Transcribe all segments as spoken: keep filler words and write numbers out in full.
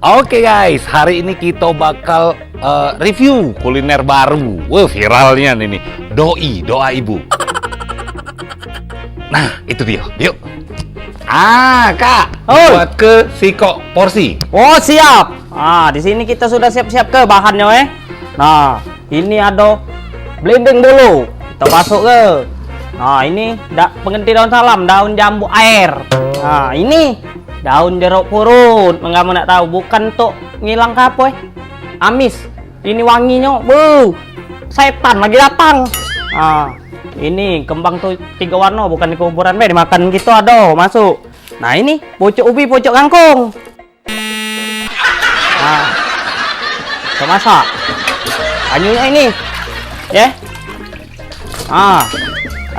Oke guys, hari ini kita bakal eh, review kuliner baru. Wah, viralnya ini nih. Doi, doa ibu. Nah, itu dia. Yuk. Ah, Kak, Oi. Buat ke sikok porsi. Oh, siap. Ah, di sini kita sudah siap-siap ke bahannya, eh. Nah, ini ada belimbing bulu. Kita masuk ke. Nah, ini dak pengganti daun salam, daun jambu air. Nah, ini daun jeruk purut. Kamu nak tahu, bukan untuk ngilang ke apa, eh? Amis. Ini wanginyo, bu, setan lagi datang. Ah, ini kembang tu tiga warna, bukan di kuburan be dimakan gitu, ado masuk. Nah, ini pucuk ubi, pucuk kangkung. Ah, kita masak. Anyunya ini, ya. Ah,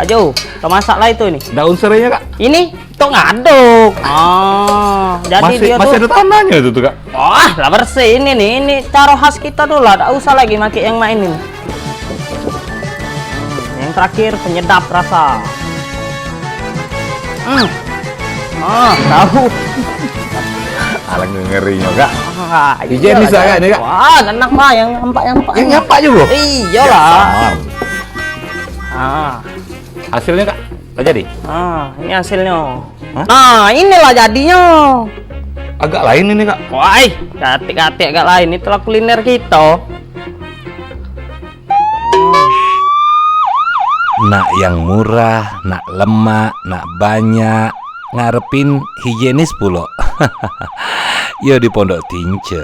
ajo, kita masak lah itu ini. Daun serainya, Kak? Ini tok ngaduk. Ah, jadi masih, dia masih tuh ada tanahnya itu tuh, Kak. Wah, lah bersih ini nih. Ini cara khas kita dulu lah. Tak usah lagi pakai yang main ini. Hmm, yang terakhir penyedap rasa. Hmm. Ah, tahu. Alang ngerinya, Kak. Ah, hijienis lah, Kak, ini, Kak. Wah, enak mah yang nampak-nampak. Yang nampak juga. Iyalah. Ah. Hasilnya, Kak, tak jadi? Ah, ini hasilnya. Hah? Nah, inilah jadinya. Agak lain ini, Kak. Wah, katik-katik agak lain. Itulah kuliner kita. Nak yang murah, nak lemak, nak banyak, ngarepin higienis pulo. Yo di Pondok Tince.